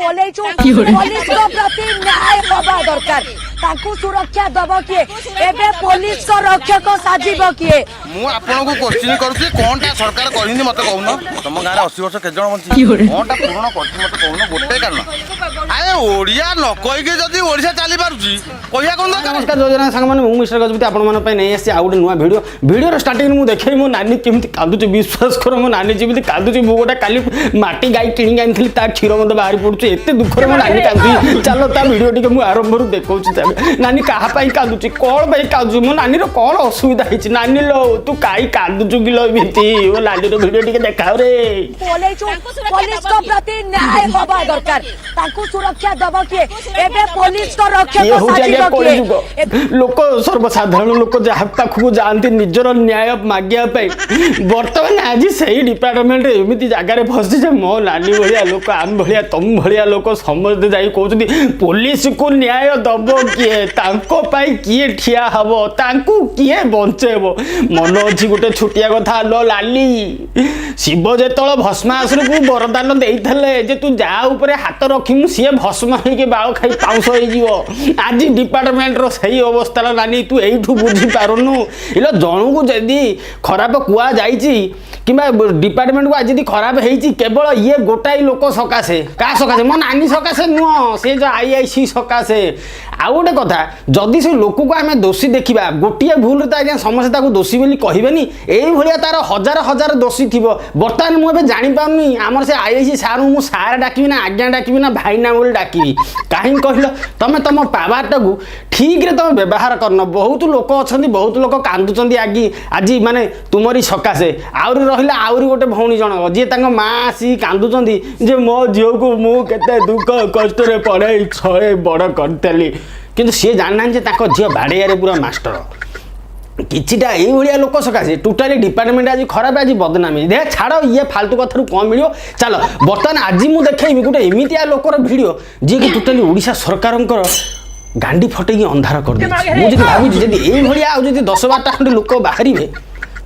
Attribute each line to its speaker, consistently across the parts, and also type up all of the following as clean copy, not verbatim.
Speaker 1: ଓହ୍ଲେଇଛୁ। ପୋଲିସଙ୍କ ପ୍ରତି ନ୍ୟାୟ ହବା ଦରକାର। ତାଙ୍କୁ ସୁରକ୍ଷା ଦବ କିଏ? ଏବେ ପୋଲିସଙ୍କ ରକ୍ଷକ ସାଜିବ କିଏ?
Speaker 2: ମୁଁ ଆପଣଙ୍କୁ କୋଶ୍ଚିନ୍ କରୁଛି, କଣଟା ସରକାର କରିନି ମତେ କହୁନ? ତମ ଗାଁରେ 80 ବର୍ଷ କେତେ ଜଣ ବଞ୍ଚି କଣଟା ପୂରଣ କରିଛି ମତେ କହୁନ ଗୋଟେ କାରଣ। ଆରେ, ଓଡ଼ିଆ ନ କହିକି ଯଦି ଓଡ଼ିଶା ଚାଲି ପାରୁଛି, କହିବା କଣ ଦରକାର?
Speaker 3: ନମସ୍କାର ଯୋଜନା ସାଙ୍ଗମାନେ, ମୁଁ ମିଷ୍ଟର ଗଜପତି ଆପଣମାନଙ୍କ ପାଇଁ ନେଇ ଆସିଛି ଆଉ ଗୋଟେ ନୂଆ ଭିଡ଼ିଓ। ଭିଡ଼ିଓର ଷ୍ଟାର୍ଟିଂରେ ମୁଁ ଦେଖେଇ ମୋ ନାନୀ କେମିତି କାନ୍ଦୁଛି। ବିଶ୍ୱାସ କର, ମୋ ନାନୀ ଯେମିତି କାନ୍ଦୁଛି, ମୁଁ ଗୋଟେ କାଲି ମାଟି ଗାଈ କିଣିକି ଆଣିଥିଲି, ତା କ୍ଷୀର ମୋତେ ବାହାରି ପଡୁଛି। ଏତେ ଦୁଃଖରେ ମୋ ନାନୀ କାନ୍ଦୁଛି। ଚାଲ, ତା ଭିଡ଼ିଓ ଟିକେ ମୁଁ ଆରମ୍ଭରୁ ଦେଖାଉଛି। ତାହେଲେ ନାନୀ କାହା ପାଇଁ କାନ୍ଦୁଛି, କ'ଣ ପାଇଁ କାନ୍ଦୁଛି, ମୋ ନାନୀର କ'ଣ ଅସୁବିଧା ହେଇଛି? ନାନୀ ଲୋ, ତୁ କାଇଁ କାନ୍ଦୁଛୁ କିଲୋ ଏମିତି? ମୋ ନାନୀର ଭିଡ଼ିଓ ଟିକେ ଦେଖାଅ ରେ।
Speaker 1: ଓହ୍ଲେଇଛୁ। ପୋଲିସଙ୍କ ପ୍ରତି ନ୍ୟାୟ ହବା ଦରକାର। ତାଙ୍କୁ ସୁରକ୍ଷା ଦବ କିଏ? ଏବେ ପୋଲିସଙ୍କ ରକ୍ଷକ
Speaker 3: ଇଏ ହଉଛି
Speaker 1: ସାଜିବ
Speaker 3: ଆଜ୍ଞା
Speaker 1: କିଏ?
Speaker 3: କଳିଯୁଗ। ଲୋକ, ସର୍ବସାଧାରଣ ଲୋକ ଯାହା ପାଖକୁ ଯାଆନ୍ତି ନିଜର ନ୍ୟାୟ ମାଗିବା ପାଇଁ, ବର୍ତ୍ତମାନ ଆଜି ସେଇ ଡିପାର୍ଟମେଣ୍ଟ ଏମିତି ଜାଗାରେ ଫସିଛି ଯେ ମୋ ନାନୀ ଭଳିଆ ଲୋକ, ଆମ ଭଳିଆ, ତମ ଭଳିଆ ଲୋକ ସମସ୍ତେ ଯାଇ କହୁଛନ୍ତି, ପୋଲିସକୁ ନ୍ୟାୟ ଦବ କିଏ? ତାଙ୍କ ପାଇଁ କିଏ ଠିଆ ହବ? ତାଙ୍କୁ କିଏ ବଞ୍ଚେଇବ? ମନ ଅଛି ଗୋଟେ ଛୋଟିଆ କଥା ଲୋ ଲାଲି, ଶିବ ଯେତେବେଳେ ଭସ୍ମାସୁରକୁ ବରଦାନ ଦେଇଥିଲେ ଯେ ତୁ ଯାହା ଉପରେ ହାତ ରଖିବୁ, ସିଏ ଭସ୍ମ ହେଇକି ବାଳ ଖାଇ ପାଉଁଶ ହେଇଯିବ, ଆଜି ଡିପାର୍ଟମେଣ୍ଟର ସେଇ ଅବସ୍ଥାର। ନାନୀ, ତୁ ଏଇଠୁ ବୁଝିପାରୁନୁ ଇଲୋ, ଜଣକୁ ଯଦି ଖରାପ କୁହାଯାଇଛି କିମ୍ବା ଡିପାର୍ଟମେଣ୍ଟକୁ ଆଜି ଯଦି ଖରାପ ହେଇଛି, କେବଳ ଇଏ ଗୋଟାଏ ଲୋକ ସକାଶେ। କାହା ସକାଶେ? ମୋ ନାନୀ ସକାଶେ ନୁହଁ, ସେ ଯେଉଁ ଆଇଆଇସି ସକାଶେ। ଆଉ ଗୋଟେ କଥା, ଯଦି ସେ ଲୋକକୁ ଆମେ ଦୋଷୀ ଦେଖିବା, ଗୋଟିଏ ଭୁଲରେ ତ ଆଜ୍ଞା ସମସ୍ତେ ତାକୁ ଦୋଷୀ ବୋଲି କହିବେନି। ଏଇଭଳିଆ ତାର ହଜାର ହଜାର ଦୋଷୀ ଥିବ। ବର୍ତ୍ତମାନ ମୁଁ ଏବେ ଜାଣିପାରୁନି, ଆମର ସେ ଆଇଆଇସି ସାର୍ଙ୍କୁ ମୁଁ ସାର୍ ଡାକିବି ନା ଆଜ୍ଞା ଡାକିବି ନା ଭାଇନା ବୋଲି ଡାକିବି? କାହିଁକି କହିଲ? ତମେ ତମ ପାୱାରଟାକୁ ଠିକରେ ତମେ ବ୍ୟବହାର କରୁନ। ବହୁତ ଲୋକ ଅଛନ୍ତି, ବହୁତ ଲୋକ କାନ୍ଦୁଛନ୍ତି ଆଜି ଆଜି ମାନେ ତୁମରି ସକାଶେ। ଆହୁରି ରହିଲା, ଆହୁରି ଗୋଟେ ଭଉଣୀ ଜଣକ, ଯିଏ ତାଙ୍କ ମା ଆସିକି କାନ୍ଦୁଛନ୍ତି ଯେ ମୋ ଝିଅକୁ ମୁଁ କେତେ ଦୁଃଖ କଷ୍ଟରେ ପଢ଼େଇ ଛଳେଇ ବଡ଼ କରିଥିଲି। କିନ୍ତୁ ସିଏ ଜାଣିନାହାନ୍ତି ଯେ ତାଙ୍କ ଝିଅ ବାଡ଼େଇଆରେ ପୁରା ମାଷ୍ଟର। କିଛିଟା ଏଇଭଳିଆ ଲୋକ ସକାଶେ ଟୋଟାଲି ଡିପାର୍ଟମେଣ୍ଟ ଆଜି ଖରାପ, ଆଜି ବଦନାମି। ଦେ ଛାଡ଼, ଇଏ ଫାଲତୁ କଥାରୁ କ'ଣ ମିଳିବ? ଚାଲ, ବର୍ତ୍ତମାନ ଆଜି ମୁଁ ଦେଖେଇବି ଗୋଟେ ଏମିତିଆ ଲୋକର ଭିଡ଼ିଓ, ଯିଏକି ଟୋଟାଲି ଓଡ଼ିଶା ସରକାରଙ୍କର ଗାଣ୍ଡି ଫଟେଇକି ଅନ୍ଧାର କରିଦେଇଛି। ମୁଁ ଯଦି ଭାବୁଛି, ଯଦି ଏଇଭଳିଆ ଆଉ ଯଦି 10-12ଟା ଖଣ୍ଡେ ଲୋକ ବାହାରିବେ,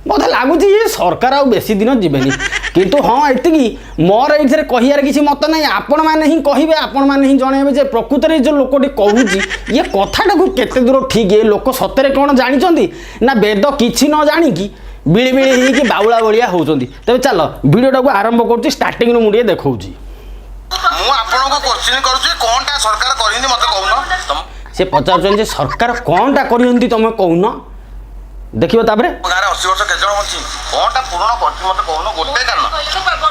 Speaker 3: ମୋତେ ଲାଗୁଛି ଏ ସରକାର ଆଉ ବେଶୀ ଦିନ ଯିବେନି। କିନ୍ତୁ ହଁ, ଏତିକି ମୋର ଏଇଥିରେ କହିବାର କିଛି ମତ ନାହିଁ। ଆପଣମାନେ ହିଁ କହିବେ, ଆପଣମାନେ ହିଁ ଜଣେଇବେ ଯେ ପ୍ରକୃତରେ ଯେଉଁ ଲୋକଟି କହୁଛି, ଇଏ କଥାଟାକୁ କେତେ ଦୂର ଠିକ୍। ଏ ଲୋକ ସତରେ କ'ଣ ଜାଣିଛନ୍ତି ନା ବେଦ କିଛି ନ ଜାଣିକି ବିଳି ବିଳି ହେଇକି ବାଉଳା ଭଳିଆ ହେଉଛନ୍ତି? ତେବେ ଚାଲ, ଭିଡ଼ିଓଟାକୁ ଆରମ୍ଭ କରୁଛି। ଷ୍ଟାର୍ଟିଂରୁ ମୁଁ ଟିକେ ଦେଖାଉଛି।
Speaker 2: ମୁଁ ଆପଣଙ୍କୁ କୋଶ୍ଚିନ୍ କରୁଛି, କଣଟା ସରକାର କରିନି ମତେ କହୁନ? ତମ
Speaker 3: ସେ ପଚାରୁଛନ୍ତି ଯେ ସରକାର କ'ଣଟା କରିଛନ୍ତି ତମେ କହୁନ। ଦେଖିବ ତାପରେ।
Speaker 2: ଗାଁରେ 80 ବର୍ଷ କେତେ ଜଣ ବଞ୍ଚି କଣଟା ପୂରଣ କରିଛି ମତେ କହୁନ ଗୋଟେ କାରଣ।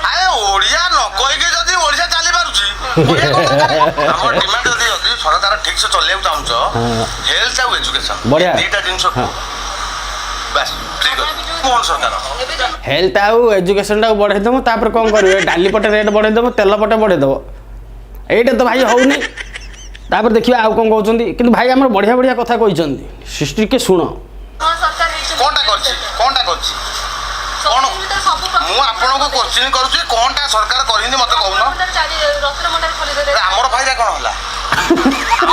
Speaker 2: ଆରେ, ଓଡ଼ିଆ ନ କହିକି ଯଦି ଓଡ଼ିଶା ଚାଲି ପାରୁଛି, କହିବା କଣ ଦରକାର? ଆମର ଡିମାଣ୍ଡ, ଯଦି ଯଦି ସରକାର ଠିକ ସେ ଚଲେଇବାକୁ ଚାହୁଁଛ, ହେଲ୍ଥ ଆଉ ଏଜୁକେସନ ଦିଟା ଜିନିଷକୁ ବାସ୍ ଠିକ ଅଛି ମୋହନ ସରକାର।
Speaker 3: ହେଲ୍ଥ ଆଉ ଏଜୁକେସନଟାକୁ ବଢ଼େଇ ଦେବ, ତାପରେ କ'ଣ କରିବେ? ଡାଲି ପଟେ ରେଟ୍ ବଢ଼େଇ ଦେବ, ତେଲ ପଟେ ବଢ଼େଇ ଦେବ। ଏଇଟା ତ ଭାଇ ହଉନି। ତାପରେ ଦେଖିବା ଆଉ କ'ଣ କହୁଛନ୍ତି। କିନ୍ତୁ ଭାଇ ଆମର ବଢ଼ିଆ ବଢ଼ିଆ କଥା କହିଛନ୍ତି, ଟିକେ ଶୁଣ।
Speaker 2: କଣଟା କରିଛି? କଣଟା କରିଛି? କଣ? ମୁଁ ଆପଣଙ୍କୁ କୋଶ୍ଚିନ୍ କରୁଛି, କଣଟା ସରକାର କରିନି ମତେ କହୁନ? ଆମର ଫାଇଦା କଣ ହେଲା?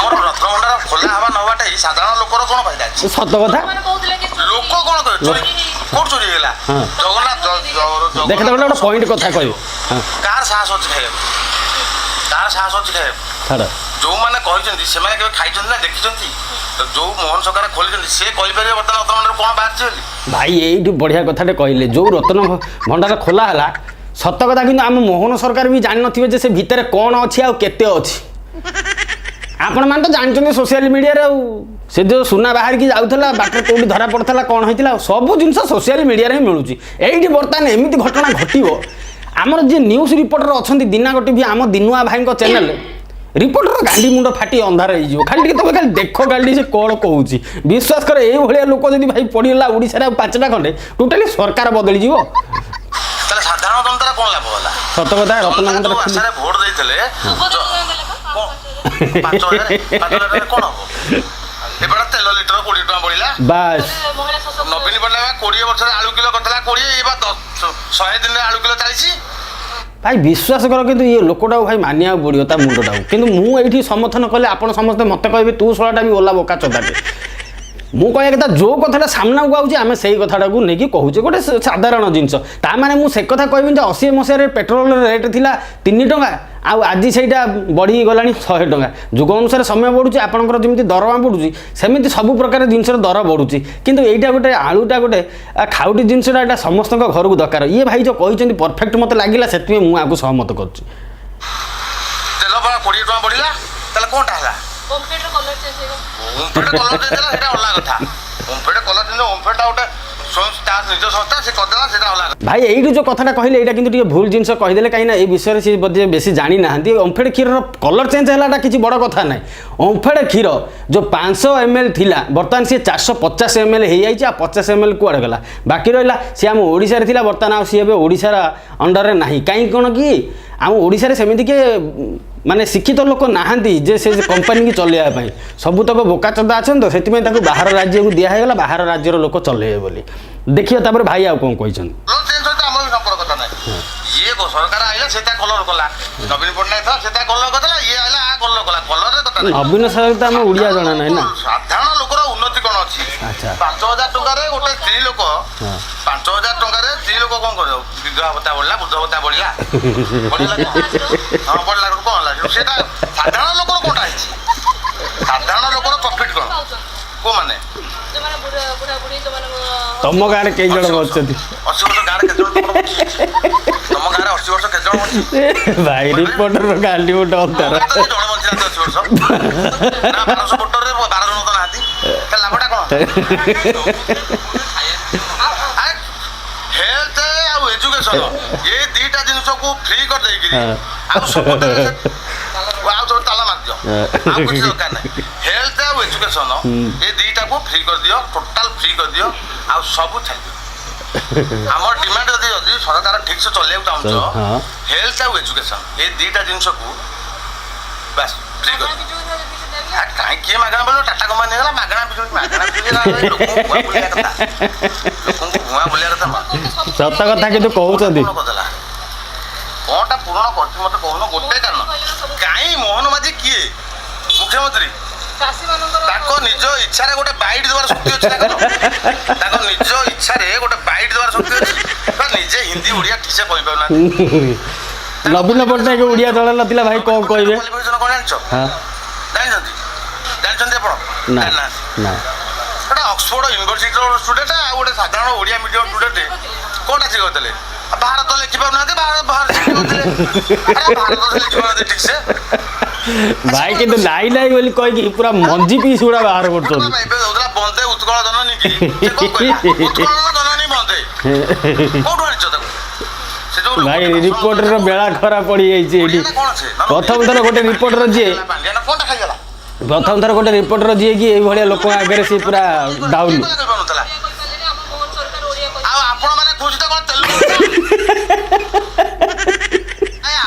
Speaker 2: ଆମର ରତ୍ନଭଣ୍ଡାର ଖୋଲା ହବା ନ ହବାଟା ଏଇ ସାଧାରଣ ଲୋକର କଣ ଫାଇଦା ଅଛି?
Speaker 3: ସତ କଥା।
Speaker 2: ଲୋକ କଣ କହିବେ? ଚୋରି କୋଉଠି ଚୋରି ହେଇଗଲା? ଜଗନ୍ନାଥ
Speaker 3: ଦେଖ ତ, ଗୋଟେ ପଏଣ୍ଟ କଥା କହିବି। ହଁ।
Speaker 2: କାହାର ସାହସ ଅଛି ଖାଇବାକୁ? କାହାର ସାହସ ଅଛି ଖାଇବାକୁ?
Speaker 3: ଛାଡ଼।
Speaker 2: ଯୋଉମାନେ କହିଛନ୍ତି, ସେମାନେ କେବେ ଖାଇଛନ୍ତି ନା ଦେଖିଛନ୍ତି? ତ ଯୋଉ ମୋହନ ସରକାର ଖୋଲିଛନ୍ତି, ସେ କହିପାରିବେ ବର୍ତ୍ତମାନ ରତ୍ନଭଣ୍ଡାର କଣ ବାହାରିଛି ବୋଲି?
Speaker 3: ଭାଇ ଏଇଠି ବଢ଼ିଆ କଥାଟେ କହିଲେ। ଯେଉଁ ରତ୍ନ ଭଣ୍ଡାର ଖୋଲା ହେଲା, ସତ କଥା, କିନ୍ତୁ ଆମ ମୋହନ ସରକାର ବି ଜାଣିନଥିବେ ଯେ ସେ ଭିତରେ କ'ଣ ଅଛି ଆଉ କେତେ ଅଛି। ଆପଣମାନେ ତ ଜାଣିଛନ୍ତି ସୋସିଆଲ ମିଡ଼ିଆରେ, ଆଉ ସେ ଯେଉଁ ସୁନା ବାହାରିକି ଯାଉଥିଲା, ବାଟରେ କେଉଁଠି ଧରା ପଡ଼ିଥିଲା, କ'ଣ ହେଇଥିଲା, ସବୁ ଜିନିଷ ସୋସିଆଲ ମିଡ଼ିଆରେ ହିଁ ମିଳୁଛି। ଏଇଠି ବର୍ତ୍ତମାନ ଏମିତି ଘଟଣା ଘଟିବ, ଆମର ଯିଏ ନ୍ୟୁଜ୍ ରିପୋର୍ଟର ଅଛନ୍ତି ଦିନାକ ଟିଭି, ଆମ ଦିନୁଆ ଭାଇଙ୍କ ଚ୍ୟାନେଲ ରିପୋର୍ଟର ଗାଣ୍ଡି ମୁଣ୍ଡ ଫାଟି ଅନ୍ଧାର ହେଇଯିବ। ଖାଲି ଟିକେ ତମେ ଖାଲି ଦେଖ ଖାଲି ସେ କ'ଣ କହୁଛି। ବିଶ୍ୱାସ କର, ଏଇଭଳିଆ ଲୋକ ଯଦି ଭାଇ ପଡ଼ିଗଲା ଓଡ଼ିଶାରେ ଆଉ 5ଟା ଖଣ୍ଡେ, ଟୋଟାଲି ସରକାର ବଦଳିଯିବ।
Speaker 2: ତାହେଲେ ସାଧାରଣ ଜନତାର କଣ ଲାଭ ହେଲା?
Speaker 3: ସତ କଥା, ରତ୍ନ
Speaker 2: ଜନତା
Speaker 3: ଭଣ୍ଡାର
Speaker 2: ଯୋଉ
Speaker 3: ଖୋଲି
Speaker 2: ଆଶାରେ ଭୋଟ ଦେଇଥିଲେ, 5,000, 5,000 କଣ ହବ? ଏବେଟା ତେଲ ଲିଟର 20 ଟଙ୍କା ବଢିଲା।
Speaker 3: ବାସ୍।
Speaker 2: ନବୀନ ପଟ୍ଟନାୟକ 20 ବର୍ଷରେ ଆଳୁ କିଲୋ କରିଥିଲା 20, ଏ ବା 100 ଦିନରେ ଆଳୁ କିଲୋ 40।
Speaker 3: ଭାଇ ବିଶ୍ୱାସ କର, କିନ୍ତୁ ଇଏ ଲୋକଟାକୁ ଭାଇ ମାନିବାକୁ ପଡ଼ିବ, ତା ମୁଣ୍ଡଟାକୁ। କିନ୍ତୁ ମୁଁ ଏଇଠି ସମର୍ଥନ କଲେ ଆପଣ ସମସ୍ତେ ମୋତେ କହିବେ, ତୁ ଶଳାଟା ବି ଓଲା ବୋକା ଚୋଦାଟେ। ମୁଁ କହିବା କଥା, ଯେଉଁ କଥାଟା ସାମ୍ନାକୁ ଆଉଛି, ଆମେ ସେଇ କଥାଟାକୁ ନେଇକି କହୁଛେ। ଗୋଟେ ସାଧାରଣ ଜିନିଷ। ତା ମାନେ ମୁଁ ସେ କଥା କହିବିନି ଯେ 80 ମସିହାରେ ପେଟ୍ରୋଲର ରେଟ୍ ଥିଲା 3 ଟଙ୍କା, ଆଉ ଆଜି ସେଇଟା ବଢ଼ିକି ଗଲାଣି 100 ଟଙ୍କା। ଯୁଗ ଅନୁସାରେ ସମୟ ବଢ଼ୁଛି, ଆପଣଙ୍କର ଯେମିତି ଦରମା ବଢ଼ୁଛି, ସେମିତି ସବୁ ପ୍ରକାର ଜିନିଷର ଦର ବଢ଼ୁଛି। କିନ୍ତୁ ଏଇଟା ଗୋଟେ ଆଳୁଟା ଗୋଟେ ଖାଉଟି ଜିନିଷଟା, ଏଇଟା ସମସ୍ତଙ୍କ ଘରକୁ ଦରକାର। ଇଏ ଭାଇ ଯେଉଁ କହିଛନ୍ତି ପରଫେକ୍ଟ ମୋତେ ଲାଗିଲା, ସେଥିପାଇଁ ମୁଁ ଆକୁ ସହମତ କରୁଛି।
Speaker 2: ତେଲ ପରା 20 ଟଙ୍କା ବଢିଲା, ତାହେଲେ କଣଟା ହେଲା?
Speaker 4: ଓମଫେଡର କଲର ଚେଞ୍ଜ ହେଇଗଲା।
Speaker 2: ଓମଫେଡ କଲର ଦେଇଦେଲା, ସେଇଟା ଅଲଗା କଥା। ଓମଫେଡ କଲର ଚେଞ୍ଜ, ଓମଫେଡଟା ଗୋଟେ ତା ନିଜ ସଂସ୍ଥା, ସେ କରିଦେଲା, ସେଇଟା ଅଲଗା କଥା।
Speaker 3: ଭାଇ ଏଇଠୁ ଯେଉଁ କଥାଟା କହିଲେ, ଏଇଟା କିନ୍ତୁ ଟିକେ ଭୁଲ ଜିନିଷ କହିଦେଲେ। କାହିଁକିନା ଏଇ ବିଷୟରେ ସେ ବୋଧେ ବେଶୀ ଜାଣିନାହାନ୍ତି। ଓମ୍ଫେଡ଼ କ୍ଷୀରର କଲର୍ ଚେଞ୍ଜ ହେଲାଟା କିଛି ବଡ଼ କଥା ନାହିଁ। ଓମ୍ଫେଡ଼ କ୍ଷୀର ଯେଉଁ 500 ଏମ୍ ଏଲ୍ ଥିଲା, ବର୍ତ୍ତମାନ ସିଏ 450 ଏମ୍ ଏଲ୍ ହେଇଯାଇଛି। ଆଉ 50 ଏମ୍ ଏଲ୍ କୁଆଡ଼େ ଗଲା? ବାକି ରହିଲା ସିଏ ଆମ ଓଡ଼ିଶାରେ ଥିଲା, ବର୍ତ୍ତମାନ ଆଉ ସିଏ ଏବେ ଓଡ଼ିଶାର ଅଣ୍ଡରରେ ନାହିଁ। କାହିଁକି କ'ଣ କି ଆମ ଓଡ଼ିଶାରେ ସେମିତି କିଏ ମାନେ ଶିକ୍ଷିତ ଲୋକ ନାହାନ୍ତି ଯେ ସେ କମ୍ପାନୀକି ଚଲେଇବା ପାଇଁ। ସବୁତକ ବୋକାଚୋଦା ଅଛନ୍ତି ତ, ସେଥିପାଇଁ ତାକୁ ବାହାର ରାଜ୍ୟକୁ ଦିଆ ହେଇଗଲା, ବାହାର ରାଜ୍ୟର ଲୋକ ଚଲେଇବେ ବୋଲି। ଦେଖିବା ତାପରେ ଭାଇ ଆଉ କ'ଣ କହିଛନ୍ତି।
Speaker 2: କଲର ଚେଞ୍ଜ ସହିତ ଆମର ବି ସମ୍ପର୍କ କଥା ନାହିଁ। ଇଏ ସରକାର ଆଇଲା, ସେ ତା କଲର କଲା। ନବୀନ ପଟ୍ଟନାୟକ ଥିଲା, ସେ ତା କଲର କରିଦେଲା। ଇଏ ଆଇଲା, ଆ କଲର କଲା। କଲରରେ କଥା ନାହିଁ।
Speaker 3: ନବୀନ ସହିତ ଆମ ଓଡ଼ିଆ ଜଣା ନାହିଁ ନା।
Speaker 2: ସାଧାରଣ ଲୋକର ଉନ୍ନତି କଣ ଅଛି? 5000 ଟଙ୍କାରେ ଗୋଟେ ସ୍ତ୍ରୀ ଲୋକ, 5000 ଟଙ୍କାରେ ସ୍ତ୍ରୀ ଲୋକ କଣ କରିବ? ବିଧବା ଭତ୍ତା ବଢିଲା, ବୃଦ୍ଧ ଭତ୍ତା ବଢିଲା, ବଢିଲା କଣ? ହଁ, ବଢିଲା କଣ ହେଲା? ସେଟା ସାଧାରଣ ଲୋକର କଣଟା ହେଇଛି? ସାଧାରଣ ଲୋକର ପ୍ରଫିଟ କଣ? କୋଉମାନେ?
Speaker 4: ଯୋଉମାନେ ବୁଢା ବୁଢା ବୁଢୀ ଯୋଉମାନେ
Speaker 3: ତମ ଗାଁରେ କେଇ ଜଣ ବସିଛନ୍ତି?
Speaker 2: 80 ବର୍ଷ ଗାଁରେ କେତେ ଜଣ ତମର ବଞ୍ଚିଛି? ତମ ଗାଁରେ 80 ବର୍ଷ କେତେ ଜଣ ବଞ୍ଚିଛି?
Speaker 3: ଭାଇ, ରିପୋର୍ଟର ଗାଣ୍ଡି ଗୋଟେ ଅବତାର।
Speaker 2: ଆମ ଗାଁରେ ତ ଜଣେ ବଞ୍ଚିନାହାନ୍ତି 80 ବର୍ଷ ନା। 1200 ଭୋଟରରେ 12 ଜଣ ତ ନାହାନ୍ତି, ତାହେଲେ ଲାଭଟା କଣ? ହେଲ୍ଥ ଆଉ ଏଜୁକେସନ, ଏ ଦିଟା ଜିନିଷକୁ ଫ୍ରି କରିଦେଇକିରି ଆଉ ସବୁ ଆଉ ସବୁ ତାଲା ମାରିଦିଅ, ଆଉ କିଛି ଦରକାର ନାହିଁ। ହେଲ୍ଥ ଆଉ ଏଜୁକେସନ, ଏ ଦିଟାକୁ ଫ୍ରି କରିଦିଅ, ଟୋଟାଲ ଫ୍ରି କରିଦିଅ, ଆଉ ସବୁ ଛାଡ଼ିଦିଅ। ଆମର ଡିମାଣ୍ଡ ଯଦି ସରକାର ଠିକ ସେ ଚଲେଇବାକୁ ଚାହୁଁଛ, ହେଲ୍ଥ ଆଉ ଏଜୁକେସନ, ଏ ଦିଟା ଜିନିଷକୁ ବାସ୍ ଫ୍ରି କରିଦିଅ। କାହିଁ କିଏ ମାଗଣା ବୋଲିବ? ଟାଟା କମ୍ପାନୀ ହେଇଗଲା ମାଗଣା ବିଜୁଳି। ମାଗଣା ବିଜୁଳି ହେଲା, ଲୋକଙ୍କୁ ଭୁଆଁ ବୁଲିବା କଥା, ଲୋକଙ୍କୁ ଭୁଆଁ ବୁଲିବା କଥା ମା।
Speaker 3: ସତ କଥା କିନ୍ତୁ କହୁଛନ୍ତି।
Speaker 2: ପୂରଣ କରିଦେଲା କଣଟା? ପୂରଣ କରିଛି ମତେ କହୁନ ଗୋଟେ କାରଣ। କାହିଁ ମୋହନ ମାଝୀ କିଏ ମୁଖ୍ୟମନ୍ତ୍ରୀ?
Speaker 4: ଚାଷୀମାନଙ୍କର
Speaker 2: ତାଙ୍କ ନିଜ ଇଚ୍ଛାରେ ଗୋଟେ ବାଇଟ୍ ଦେବାର ଶକ୍ତି ଅଛି ତାଙ୍କର? ତାଙ୍କ ନିଜ ଇଚ୍ଛାରେ ଗୋଟେ ବାଇଟ୍ ଦେବାର ଶକ୍ତି ଅଛି ବା? ନିଜେ ହିନ୍ଦୀ ଓଡ଼ିଆ ଠିକ ସେ କହିପାରୁନାହାନ୍ତି।
Speaker 3: ନବୀନ ପଟ୍ଟନାୟକ ଓଡ଼ିଆ ଜଣା ନଥିଲା, ଭାଇ କ'ଣ କହିବେ?
Speaker 2: କ୍ୱାଲିଫିକେସନ କଣ ଜାଣିଛ? ଜାଣିଛନ୍ତି? ଜାଣିଛନ୍ତି ଆପଣ?
Speaker 3: ନା।
Speaker 2: ଜାଣିନାହାନ୍ତି?
Speaker 3: ନା।
Speaker 2: ଗୋଟେ ଅକ୍ସଫୋର୍ଡ ୟୁନିଭର୍ସିଟିର ଷ୍ଟୁଡେଣ୍ଟ ଆଉ ଗୋଟେ ସାଧାରଣ ଓଡ଼ିଆ ମିଡିୟମ ଷ୍ଟୁଡେଣ୍ଟ, କୋଉଟା ଶିଖଉଥିଲେ? ଭାରତ ଲେଖିପାରୁନାହାନ୍ତି, ଭାରତ ଭାରତ ଶିଖଉଥିଲେ। ଆରେ ଭାରତ ଲେଖିପାରୁନାହାନ୍ତି ଠିକ ସେ।
Speaker 3: ଭାଇ କିନ୍ତୁ ନାଇଁ ନାଇଁ ବୋଲି କହିକି ପୁରା ମଞ୍ଜି ପିସ୍ ଗୁଡ଼ା ବାହାର କରୁଛନ୍ତି।
Speaker 2: ଏବେ ଦଉଥିଲା ବନ୍ଦେ ଉତ୍କଳ ଜନନୀ କି, ସେ କଣ କହିଲା? ଉତ୍କଳ ଜନନୀ ବନ୍ଦେ, କୋଉଠୁ ଆଣିଛ ତାକୁ? ସେ ଯୋଉ
Speaker 3: ଭାଇ,
Speaker 2: ଲୋକଟି ଭାଷଣ
Speaker 3: ରିପୋର୍ଟର
Speaker 2: ଦଉଥିଲା,
Speaker 3: ବେଳା ଖରାପ ପଡ଼ିଯାଇଛି ଏଇଠି।
Speaker 2: ଓଡ଼ିଆ ନା କଣ ସେ?
Speaker 3: ପ୍ରଥମ ଥର ଗୋଟେ ରିପୋର୍ଟର ଯିଏ
Speaker 2: ପାଣ୍ଡିଆନ କଣଟା ଖାଇଗଲା?
Speaker 3: ପ୍ରଥମ ଥର ଗୋଟେ ରିପୋର୍ଟର ଯିଏ କି ଏଇଭଳିଆ ଲୋକଙ୍କ ଆଗରେ ସିଏ ପୁରା ଡାଉନ୍।
Speaker 2: କିଏ କହିପାରୁନଥିଲା?
Speaker 4: ଓଡ଼ିଆ କହିପାରିଲେନି, ଆମ ମୋହନ ସରକାର ଓଡ଼ିଆ କହି
Speaker 2: ଆଉ ଆପଣ ମାନେ ଖୁସି ତ କଣ ତେଲୁଗୁ?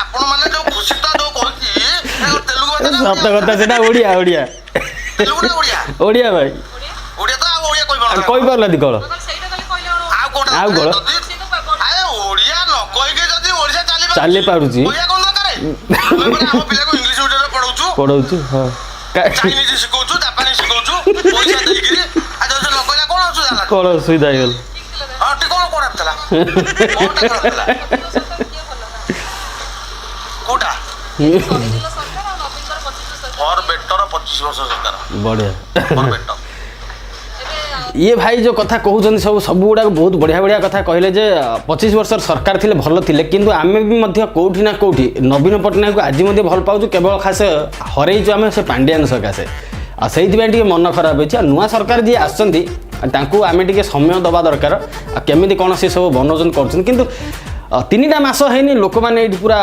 Speaker 2: ଆପଣ ମାନେ ଯୋଉ ଖୁସି ତ ଯୋଉ କହୁଛି, ତେଲୁଗୁ ଭାଷା ନା
Speaker 3: ସତ
Speaker 2: ଓଡ଼ିଆ?
Speaker 3: କଥା, ସେଟା ଓଡ଼ିଆ, ଓଡ଼ିଆ।
Speaker 2: ତେଲୁଗୁ ନା ଓଡ଼ିଆ?
Speaker 3: ଓଡ଼ିଆ ଭାଇ।
Speaker 4: ଓଡ଼ିଆ।
Speaker 2: ଓଡ଼ିଆ ତ, ଆଉ ଓଡ଼ିଆ କହିପାରୁନଥିଲା।
Speaker 3: କହିପାରୁନାହାନ୍ତି କଣ?
Speaker 4: କହିଲେ ସେଇଟା ଖାଲି କହିଲେ କଣ?
Speaker 2: ଆଉ କୋଉଟା?
Speaker 3: ଆଉ କଣ?
Speaker 2: ଯଦି ଆରେ ଓଡ଼ିଆ ନ କହିକି ଯଦି ଓଡ଼ିଶା ଚାଲି
Speaker 3: ଚାଲି ପାରୁଛି।
Speaker 2: ଓଡ଼ିଆ କଣ ଦରକାର? ଆମେ ପରା ଆମ ପିଲାକୁ ଇଂଲିଶ ମିଡିୟମରେ ପଢଉଛୁ।
Speaker 3: ପଢଉଛୁ, ହଁ।
Speaker 2: ଚାଇନିଜ ଶିଖଉଛୁ, ଜାପାନୀ ଶିଖଉଛୁ ପଇସା ଦେଇକିରି। ଆଉ ଯଦି ସେ ନ କହିଲା, କଣ ଅସୁବିଧା ହେଲା?
Speaker 3: କଣ ଅସୁବିଧା ହେଇଗଲା?
Speaker 4: ଠିକ ଥିଲା ନା?
Speaker 2: ହଁ, ଟିକେ କଣ ଖରାପ ଥିଲା? କଣଟା ଖରାପ ଥିଲା?
Speaker 4: ନବୀନ ସରକାର କିଏ ଭଲ ନା?
Speaker 2: କୋଉଟା?
Speaker 4: ସରିଥିଲା ସରକାର ଆଉ ନବୀନଙ୍କର 25 ସରକାର।
Speaker 2: ଫର ବେଟର 25 ବର୍ଷ ସରକାର।
Speaker 3: ବଢିଆ।
Speaker 2: ଫର ବେଟର।
Speaker 4: ଏବେ
Speaker 3: ଇଏ ଭାଇ ଯେଉଁ କଥା କହୁଛନ୍ତି, ସବୁ ସବୁ ଗୁଡ଼ାକ ବହୁତ ବଢ଼ିଆ ବଢ଼ିଆ କଥା କହିଲେ ଯେ 25 ବର୍ଷର ସରକାର ଥିଲେ ଭଲ ଥିଲେ। କିନ୍ତୁ ଆମେ ବି ମଧ୍ୟ କେଉଁଠି ନା କେଉଁଠି ନବୀନ ପଟ୍ଟନାୟକକୁ ଆଜି ମଧ୍ୟ ଭଲ ପାଉଛୁ। କେବଳ ଖାସ ହରେଇଛୁ ଆମେ ସେ ପାଣ୍ଡିଆନ ସକାଶେ, ଆଉ ସେଇଥିପାଇଁ ଟିକେ ମନ ଖରାପ ହେଇଛି। ଆଉ ନୂଆ ସରକାର ଯିଏ ଆସିଛନ୍ତି, ତାଙ୍କୁ ଆମେ ଟିକେ ସମୟ ଦେବା ଦରକାର, ଆଉ କେମିତି କ'ଣ ସେ ସବୁ ବନଉଛନ୍ତି, କରୁଛନ୍ତି। କିନ୍ତୁ 3ଟା ମାସ ହେଇନି, ଲୋକମାନେ ଏଇଠି ପୁରା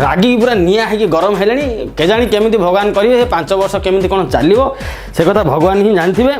Speaker 3: ରାଗିକି ପୁରା ନିଆଁ ହେଇକି ଗରମ ହେଲେଣି। କେଜାଣି କେମିତି ଭଗବାନ କରିବେ, ସେ 5 ବର୍ଷ କେମିତି କ'ଣ ଚାଲିବ, ସେ କଥା ଭଗବାନ ହିଁ ଜାଣିଥିବେ।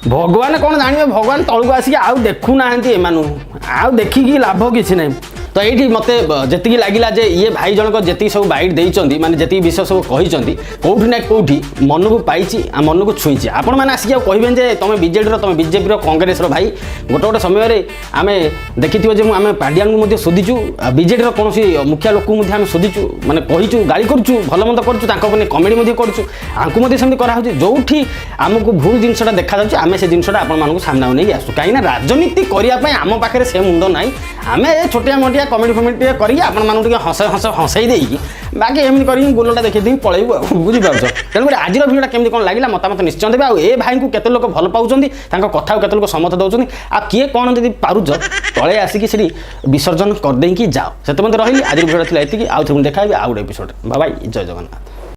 Speaker 3: ଭଗବାନ କ'ଣ ଜାଣିବେ? ଭଗବାନ ତଳକୁ ଆସିକି ଆଉ ଦେଖୁନାହାନ୍ତି ଏମାନଙ୍କୁ, ଆଉ ଦେଖିକି ଲାଭ କିଛି ନାହିଁ। ତ ଏଇଠି ମୋତେ ଯେତିକି ଲାଗିଲା ଯେ ଇଏ ଭାଇ ଜଣକ ଯେତିକି ସବୁ ବାଇଟ୍ ଦେଇଛନ୍ତି, ମାନେ ଯେତିକି ବିଷୟ ସବୁ କହିଛନ୍ତି, କେଉଁଠି ନା କେଉଁଠି ମନକୁ ପାଇଛି ଆଉ ମନକୁ ଛୁଇଁଛି। ଆପଣମାନେ ଆସିକି ଆଉ କହିବେନି ଯେ ତମେ ବିଜେଡ଼ିର, ତମେ ବିଜେପିର, କଂଗ୍ରେସର। ଭାଇ, ଗୋଟେ ଗୋଟେ ସମୟରେ ଆମେ ଦେଖିଥିବ ଯେ ମୁଁ ଆମେ ପାଣ୍ଡିଆନଙ୍କୁ ମଧ୍ୟ ଶୋଧିଛୁ, ବିଜେଡ଼ିର କୌଣସି ମୁଖିଆ ଲୋକଙ୍କୁ ମଧ୍ୟ ଆମେ ଶୋଧିଛୁ, ମାନେ କହିଛୁ, ଗାଳି କରୁଛୁ, ଭଲ ମନ୍ଦ କରୁଛୁ, ତାଙ୍କ ଉପରେ କମେଡ଼ି ମଧ୍ୟ କରୁଛୁ। ଆଙ୍କୁ ମଧ୍ୟ ସେମିତି କରାହେଉଛି। ଯେଉଁଠି ଆମକୁ ଭୁଲ ଜିନିଷଟା ଦେଖାଯାଉଛି, ଆମେ ସେ ଜିନିଷଟା ଆପଣମାନଙ୍କୁ ସାମ୍ନାକୁ ନେଇକି ଆସୁ। କାହିଁକିନା ରାଜନୀତି କରିବା ପାଇଁ ଆମ ପାଖରେ ସେ ମୁଣ୍ଡ ନାହିଁ। ଆମେ ଏ ଛୋଟିଆ ମୋଟିଆ ଟିକେ କମେଡ଼ି ଫମେଡ଼ି ଟିକେ କରିକି ଆପଣମାନଙ୍କୁ ଟିକେ ହସ ହସ ହସେଇ ଦେଇକି, ବାକି ଏମିତି କରିକି ଗୋଲଟା ଦେଖେଇ ଦେଇକି ପଳେଇବୁ ଆଉ, ବୁଝିପାରୁଛ? ତେଣୁକରି ଆଜିର ଭିଡ଼ିଓଟା କେମିତି କ'ଣ ଲାଗିଲା, ମତାମତ ନିଶ୍ଚୟ ଦେବେ। ଆଉ ଏ ଭାଇଙ୍କୁ କେତେ ଲୋକ ଭଲ ପାଉଛନ୍ତି, ତାଙ୍କ କଥାକୁ କେତେ ଲୋକ ସମର୍ଥ ଦେଉଛନ୍ତି, ଆଉ କିଏ କ'ଣ ଯଦି ପାରୁଛ, ତଳେ ଆସିକି ସେଠି ବିସର୍ଜନ କରିଦେଇକି ଯାଅ। ସେତେ ପର୍ଯ୍ୟନ୍ତ ରହିଲି। ଆଜିର ଭିଡ଼ିଓଟା ଥିଲା ଏତିକି। ଆଉ ଥରେ ମୁଁ ଦେଖା ହେବି ଆଉ ଗୋଟେ ଏପିସୋଡ଼। ବାଇ, ଜୟ ଜଗନ୍ନାଥ।